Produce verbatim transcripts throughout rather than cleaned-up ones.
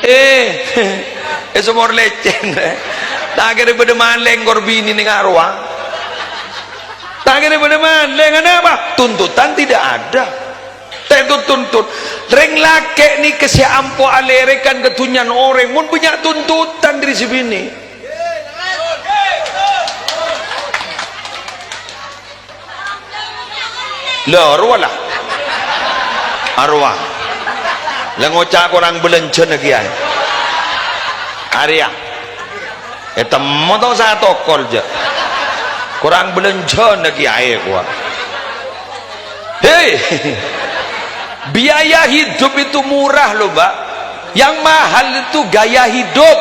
Eh, è somor lècèng. Ta' kèra bâdâ malèng kor binè nèng arowa. Ta' kèra bâdâ malèng, anapa? Tuntutan tidak ada. Tèdhung tuntut. Rèng lakè' nèka sè ampo alèrèkan ka dhunnyana orèng, mon bânnya' tuntutan dâri sè binè. Lha, arowa la. Arowa. La ngoca' korang bâlânjhâna kèyaè. Arèya. Ètemmo to satokol jâ'. Korang bâlânjhâna kèyaè kowa. Hei. Biaya hidup itu murah loh, Mbak. Yang mahal itu gaya hidup.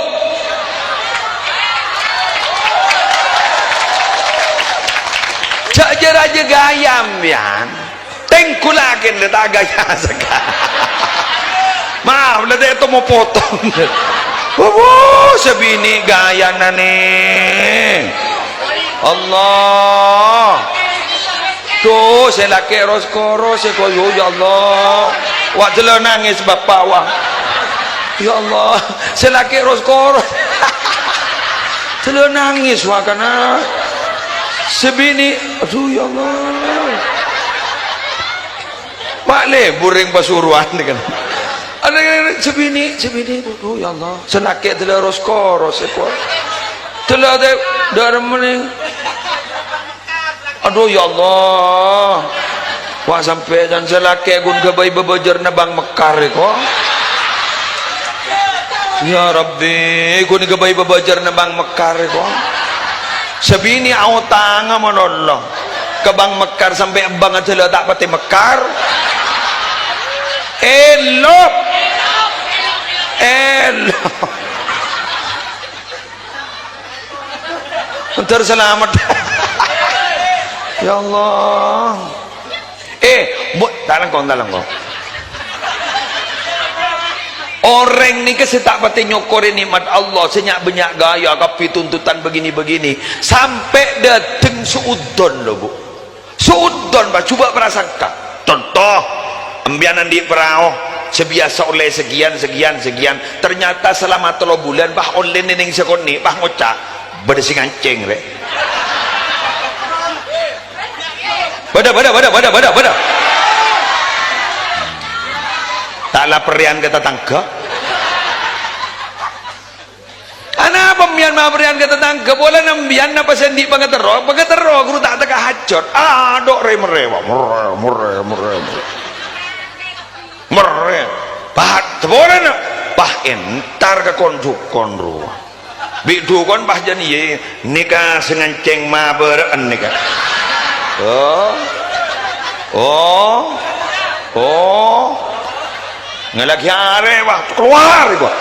Jâ' jâ' rajâ gaya, mbiyan. Tèngghulaghi la ta' gaya sakalè. Maaf, la ta' ètemmo potong. Wuh, sè binè gayana nè. Allah. Duh, sè lakè' ros-koros, sè koyo, ya Allah. Wa' jâlâ nangès, Bapa', wa'. Ya Allah, sè lakè' ros-koros. Jâlâ nangès, wa', kana. Sè binè, aduh, ya Allah. Ma' lebur rèng Pasuruan, kan. Ada sè binè, sè binè, aduh, ya Allah. Sè lakè' jâlâ ros-koros, sè koyo. Jâlâ tè, dârem nè. Aduh, ya Allah. Wa' sampèyan sè lakè' ghun ghâbây bâbâjâr nèng Bang Mekar, èko. Ya Rabbi, ghun ghâbây bâbâjâr nèng Bang Mekar, èko. Sè binè aotangnga malolo. Ka Bang Mekar sampè' bang ajâ la ta' patè mekar. Èlop. Èlop. Entar salamet. Ya Allah. Eh, bu-, ta' langkong, ta' langkong. Orèng nèka sè ta' patè nyokorè nè'mat Allah, sè nya'-bânnya' gaya, kabbhi tuntutan begini-begini. Sampè' dâteng su'udzon, lho, Bu. Su'udzon, Pak, coba prasangka. Conto, embiyan andi' parao, sè biyasa ollè sekian, sekian, sekian. Ternyata selama tello bulân, Pak, ollè nèng sè konè', Pak, ngoca', "Bâdâ sè ngancèng, rè." Bâdâ, bâdâ, bâdâ, bâdâ, bâdâ, bâdâ. Ta' la perrèyan ka tatangghâ. Anapa embiyan maperrèyan ka tatangghâ? Polana embiyan napa sè andi' pangaterro? Pangaterro ghuru ta' teka hajhât. Adhu rè-merrè, wa, merrè, merrè, merrè, merrè. Merrè. Pat, polana. Pah, entar ka kon-dhukon rowa. Bi' dhukon pah jân iyâ, nèka sè ngancèng mabârâ'ân nèka. Oh. Oh. Oh. Ngalaghi arè, wah, keluar, wah.